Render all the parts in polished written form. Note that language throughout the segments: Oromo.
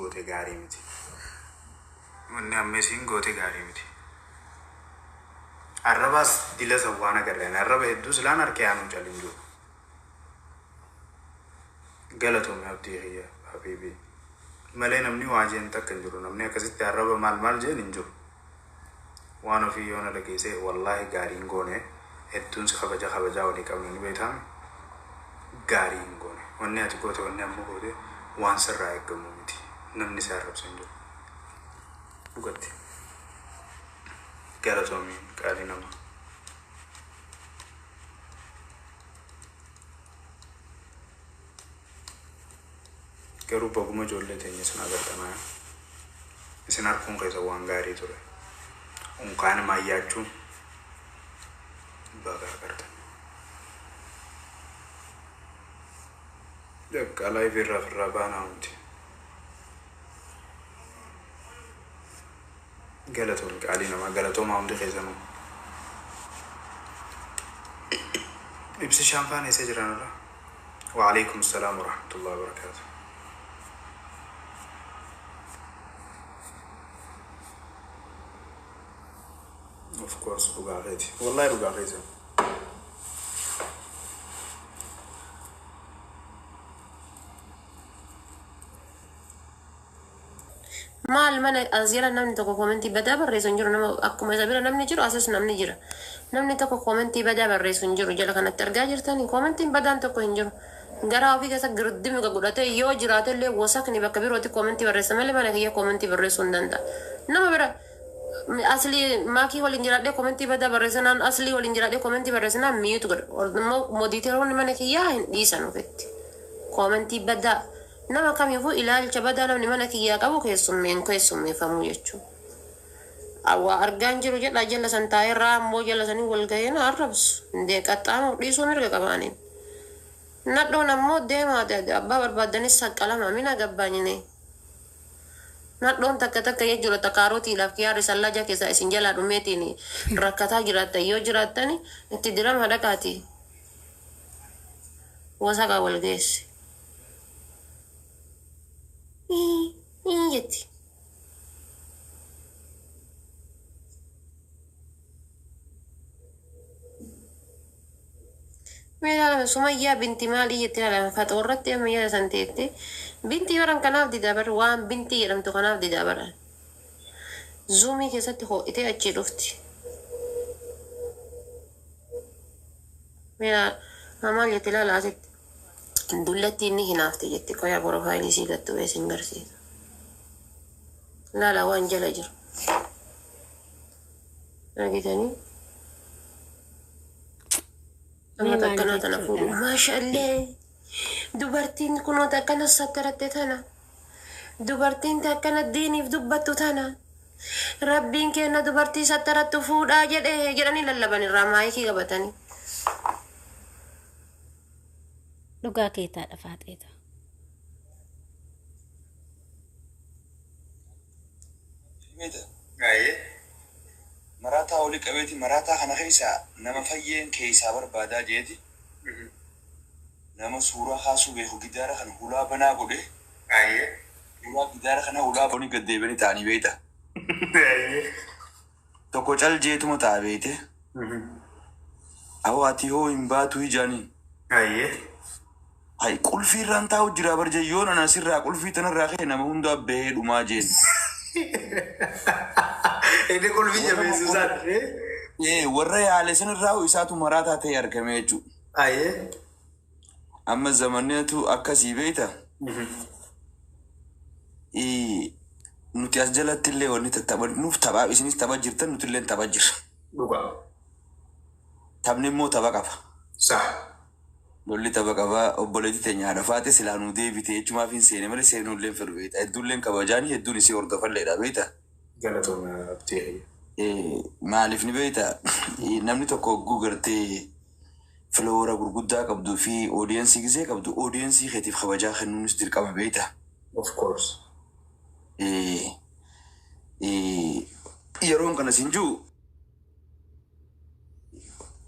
goote gaarii miti. Wanni amma isiin goote gaarii miti. Arrabaas dila san waan agarreen arraba hedduu silaan harkee aanuu calin jiru. Galatoomi abdii kiyya habiibii. Malee namni waa jeen takka hin jiru. Namni akkasitti arraba maal maal jeen hin jiru. Waan ofii yoo na dhageesse, wallaahi gaarii hin goone. Hedduun si kabaja, kabajaa walii qabna ni beektaami. Gaarii hin goone. Wanni ati goote, wanni amma goote waan sirraa eeggamu miti. Namni si arrabse hin jiru. Dhugatti. Galatoomi qaalii namaa. Garuu baguma ijoollee teenya isin agartan. Isin harkuun keessa waan gaarii ture. Unkaan maayyaachuun baga agartan. Bakka live irraa ofirraa baanaa hundi. Galatoomi qaalii namaa, galatoomaa hundi keessanuu. Ibsi shaampaan eessa jiran irra? Waalaikum salaam warahmatullahi wabarakatuh. Of course, dhugaa keeti. Wallahi dhugaa keessa. Maal mana as jala namni tokko koomentii badaa barreessu hin jiru. Nama akkuma isa bira namni jiru, asis namni jira. Namni tokko koomentii badaa barreessu hin jiru. Jala kanatti argaa jirtanii, koomentiin badaan tokko hin jiru. Garaa ofii keessa girdimi godhatee yoo jiraate illee, wasakni bakka birooti koomentii barreessa malee mana kiyya koomentii barreessuu hin danda'a. Nama bira aslii maakii waliin jiraadhee koomentii badaa barreessinaan, aslii waliin jiraadhee koomentii barreessinaan mute godha. Moderator-oonni mana kiyyaa hin dhiisan ofitti. Koomentii badaa nama kamiifuu, ilaalcha badaa namni mana kiyyaa qabu keessummeen keessummeeffamuu jechuudha. Waa argaan jiru jedha, jala san taa'ee raammoo jala sanii wal gahee na arrabsu. Indee qaxxaamuuf dhiisuu mirga qabaaniin. Nadhoon ammoo deemaa abbaa barbaadanis saqqalama mina gabbaanyine. Nadhoon takka takka jechuudha, takaarotiidhaaf kiyaarri sallaja keessaa isin jalaa dhumeetiin rakkataa jiraattan yoo jiraattani, itti dirama dhaqaati. Wasaqaa wal geesse. Ii jetti. Mee ilaalame, Sumayyaa binti maalii jetti? Ilaalame, faxoo irratti amma yaada san teette. Binti baran kanaaf didaa bar, waan bintii jedhamtu kanaaf didaa bara. Zuumii keessatti ho'itee achii dhufti. Mee maal jetti? Ilaala asitti. Dullatti inni hinaafte jetti. Qoyaa, profile sii gattu sin garsiisa. Ilaala waan jala jiru. Argitanii? Mee Amma maal akkanaa tana fuudhu. jechuudha? Maashaallee. Dubartiin kunoota akkana sattaratte tana. Dubartiin akkana diiniif dubbattu tana. Rabbiin kenna dubartii sattarattu fuudhaa jedhe jedhanii lallaban irraa maayikii qabatanii. Dhugaa keetaadha, faaxeeta. Beeta. Ayyee. Maraataa olii qabeeti, maraataa kana keessaa nama fayyeen keessaa barbaadaa jeeti. Nama suuraa kaasuu beeku gidaara kana hulaa banaa godhe. Hulaa gidaara kana hulaa banii gad deebi'anii ta'anii beekta. Tokko cal jeetuma ta'a beekte. Awwa, ati hoo hin baatu ijaaniin. Hay, qulfii irraan taa'u jira barje, yoon ana sirraa qulfii tanarraa ka'e nama hundaa bahee dhumaa jeen. Inni qulfii jabeessuu isaati. Ee, warra yaale sanirraa isaatu maraataa ta'e argame jechuudha. Amma zamanatu akkasii beekta. Nuti as jalatti illee wanni tattaphannuuf taphaa, isinis tapha jirtan, nuti illee tapha jirra. Taphni immoo tapha qaba. Lolli tapha qaba. Obboleettii teenya haadha faate silaa nuu deebite jechumaaf hin seene malee seenuu illee hin fedhu beekta. Hedduullee kabajaanii hedduun isii hordofalleedha beekta. Galatooma abdii. Maaliif ni beekta, namni tokko hogguu gartee follower gurguddaa qabduu fi audience gisee qabdu, audience keetiif kabajaa kennuunis dirqama beekta. Of course. Yeroon kana sin jiru,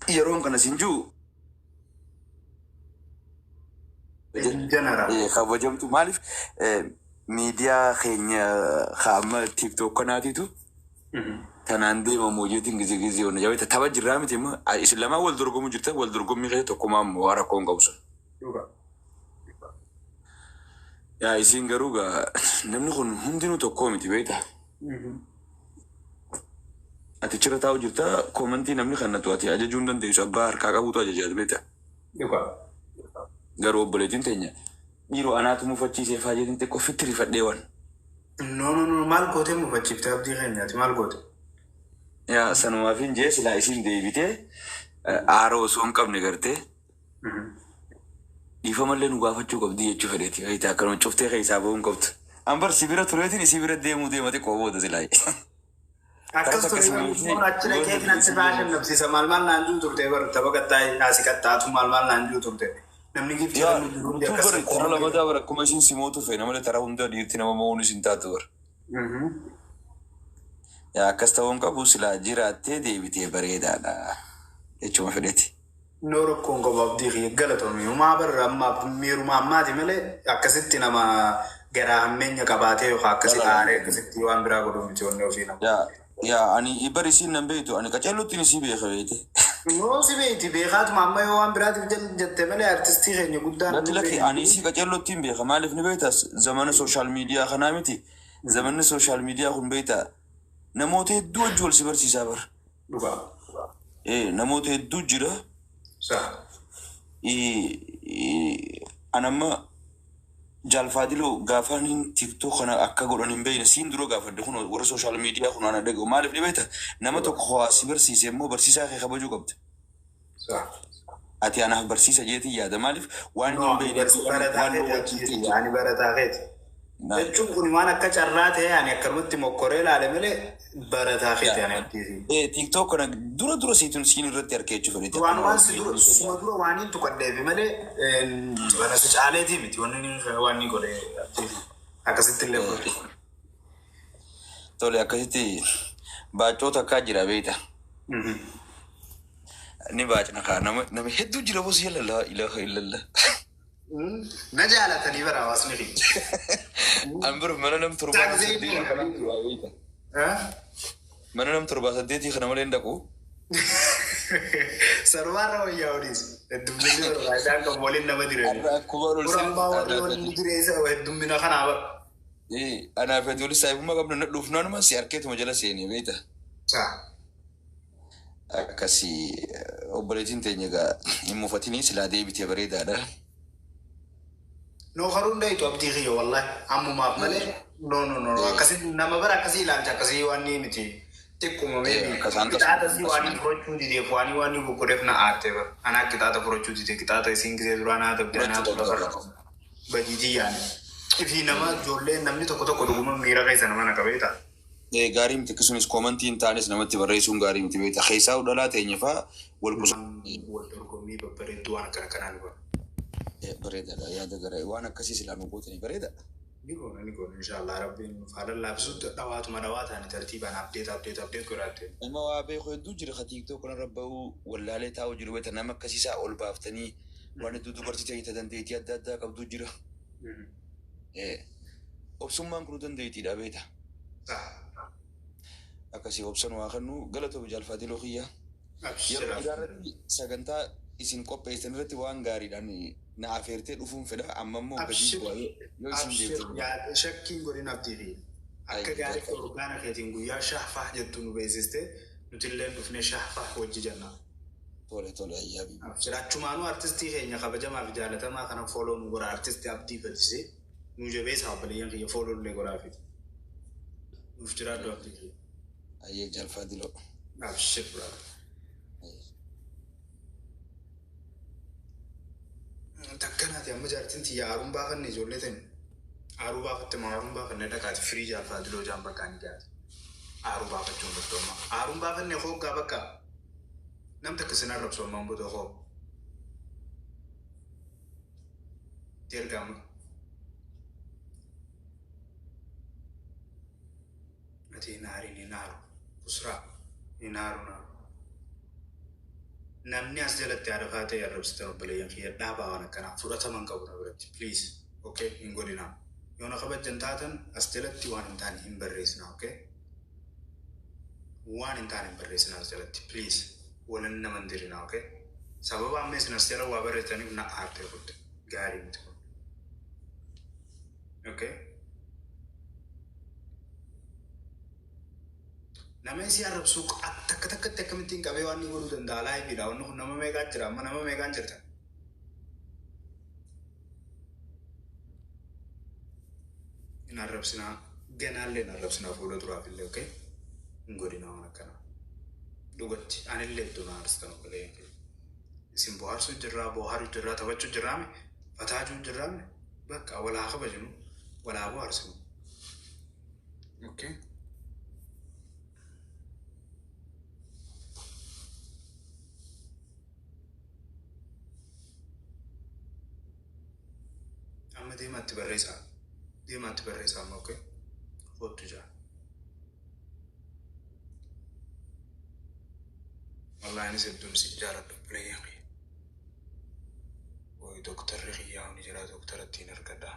yeroon kana sin jiru In general. Kabajamtu maaliif Miidiyaa keenya amma TikTok kanaatitu tanaan deemamu hojiitiin gizee gizee hojii jabeetta tapha jirraa miti immoo isin lamaan wal dorgomuu jirtan wal dorgommii keessa tokkummaa immoo waan rakkoo hin qabu sun. Dhugaa. Yaa isin garuu gaa namni kun hundinuu tokkoo miti beektaa. Ati achirra taa'u jirta koomantii namni kan natu ati ajajuu hin dandeessu abbaa harkaa qabutu ajajaatu beektaa. Dhugaa. Garuu obboleettiin teenya dhiiroo anaatu mufachiisee faa jeetiin xiqqoo ofitti rifadhee waan. No, no, no, maal gootee mufachiifte abdii keenyaati maal goote? Yaa sanumaaf hin jee silaa isin deebitee aara osoo hin qabne gartee dhiifamallee nu gaafachuu qabdi jechuu fedheeti. Wayitaa akkanuma cuftee keessaa bahuu hin qabdu. An bar si bira tureetiin isii bira deemuu deema xiqqoo booda silaa. Akkas ture achi dhaqeetiin achi bashannansiisa maal maal naan jiru turte bar tapha qaxxaa'ee asii qaxxaatu maal maal naan jiru turte. Namni giftii Yaa kennu jiru hundi utuu akkas bara tara lamataa bara akkuma isin simootu feena malee tara hunda dhiirti nama mo'uun isin taatu bara. Yaa akkas ta'uu hin qabu silaa jiraattee deebitee bareedaadha jechuma fedheeti. No rakkoon qabu abdii kiyya galatoomii humaa barra ammaaf miiruma ammaati malee akkasitti nama garaa hammeenya qabaatee yookaan akkasitti aaree akkasitti waan biraa godhuu miti wanni ofii nama. Yaa yaa ani bar isiin nan beektu ani qaceellottiin isii beeka beekte. Noo si beekti beekaatuma amma yoo waan biraatiif jette malee artistii keenya guddaan Lakki lakki ani isii qaceellottiin beeka maaliif ni beektas zamana sooshaal miidiyaa kanaa miti zamanni sooshaal miidiyaa kun beekta namoota hedduu wajji wal si barsiisaa bara. Dhugaa. Namoota hedduu jira. Saa. An amma jaalfaadiloo gaafaan TikTok kana akka godhan hin beekne siin dura gaafadhe kun warra sooshaal miidiyaa kun ana dhaga'u maaliif ni beekta nama tokko ho'aa si barsiise immoo barsiisaa kee kabajuu qabda. Saa. Ati anaaf barsiisa jeetii yaada maaliif waan No, hin beekne barataa waan keeti. Ani barataa keeti. Jechuun kun waan akka carraa ta'e ani akkanumatti mokkoree ilaale malee barataa keeti ani abdiiti. TikTok kana dura dura siitun siin irratti harkee jechuu fedheeti. Waan waan si dura suma dura waan hin tuqadheefi malee bara si caaleetii miti wanni inni waan inni godhe abdiiti. Akkasitti illee godhe. Tole akkasitti baacoo takkaa jira beekta. Ni baacna kaa nama hedduu jira bos yalla laa ilaaha illallah. Na jaalatanii bara hawaasni keenya. An bir mana nam torbaa saddeetii kana beekta. Mana nam torbaa saddeetii kana malee hin dhaqu. Sarbaarra wayyaa oliis. Hedduminni barbaadaan kan waliin nama direenya. Har'a akkuma ol Urambaa warri waliin direessa heddummina kanaa bara. Anaaf ati wali saayibummaa qabna na dhufnaanuma si harkeetuma jala seenee beekta. Saa. Akkasii obboleettiin teenya egaa hin mufatinii silaa deebitee bareedaadha. No haruun dhayitu abdii kiyya wallahi ammumaaf malee no no no akkasii nama bara akkasii ilaalcha akkasii waan ni miti xiqquma meebi Akkasaan qixaaxa sii waan furachuu dideef waan waan goggodeef na aarte bara anaa qixaaxa furachuu dide qixaaxa isiin gisee duraa naa dabde anaa Furachuu qabda. badiitii yaane ifii nama ijoollee namni tokko tokko dhuguma miira keessa nama na qabee ta'a. Gaarii miti akkasumas koomantii hin taanes namatti barreessuun gaarii miti beekta. Keessaa dhalaa teenya fa'aa wal qusa. Wal dorgommii babbareedduu waan akkana kanaa ni godha. Bareedaadha yaada gara waan akkasii silaa nu gootanii bareedaadha. Ni goona ni goona inshallah rabbiin nuuf haa lallaafisuu dhawaatuma dhawaa taane tartiibaan update update update godhaatte. Nama waa beeku hedduu jira ka TikTok kanarra bahuu wallaalee taa'u jiru beekta nama akkasiisaa ol baaftanii waan hedduu dubartii ta'e dandeettii adda addaa qabdu jira. Obsummaan kun dandeettiidha beekta. Akkasii obsan waa kennu galatoomi jaalfaatiloo kiyya. Yeroo biraa irratti sagantaa isin qopheessan irratti waan gaariidhaan na afeertee dhufuun fedha amma immoo gadi bu'aa yoo isin deemte. Shakkiin godhin abdii fi akka gaariitti orgaana keetiin guyyaa shahfaa jettu nu beeksiste nuti illee dhufnee shahfaa hojii jenna. Tole tole ayyaa bibi. Abshir achumaanuu artistii keenya kabajamaa fi jaalatamaa kana follow nu godha artistii abdii fatisee nu jabeessa obboleeyyan kiyya follow illee godhaafiti. Nuuf jiraadhu abdii kiyya. Ayyee jaalfaatiloo. Abshir brother. Takkanaati amma jaartiin tiyya aaruun baafanne ijoollee ta'in. Aaruu baafatte moo aaruun baafanne dhaqaati firii jaalfaatiloo jaan bakka ani jaati. Aaruu baafachuun dhuftu amma. Aaruun baafanne hooggaa bakka. Nam takka sin arrabsu ammaan booda hoo. Itti ergaama. Ati hin aarin hin aaru. Usraa hin aaru naaru. Namni as jalatti haadha ta'e arrabsitan obboleeyyan kiyya dhaabaa waan akkanaa fudhataman qabu na biratti. Please. Okay hin godhinaa. Yoo na kabajjan taatan as jalatti waan hin taane hin barreessinaa, okay? Waan hin taane hin barreessinaa as jalatti, please. Walan nama hin dirinaa, okay? Sababa amma isin as jala waa barreessaniif na aartee kutte. Gaarii miti kun. Okay? Nama isii arrabsuu takka takkatti akkamittiin qabee waan inni godhuu danda'a liveiidha. Wanni kun nama meeqaa jira? Amma nama meeqaan jirta? Hin arrabsinaa. Ganaallee hin arrabsinaa fuula duraaf illee, okay? Hin godhinaa waan akkanaa. Dhugatti anillee iddoo na aarstan obboleeyyan kiyya. Isin bohaarsuu jirraa, bohaaruu jirraa, taphachuu jirraame, fataajuu jirraame, bakka wal haa kabajnu, wal haa bohaarsinu. Okay? Amma deemaatti barreessaa. Deemaatti barreessaa amma, okay? Kottu jaa. Wallahi anis hedduun si jaaladha obboleeyyan kiyya. Woy, doktarri kiyyaa ni jira, doktara ittiin argadha.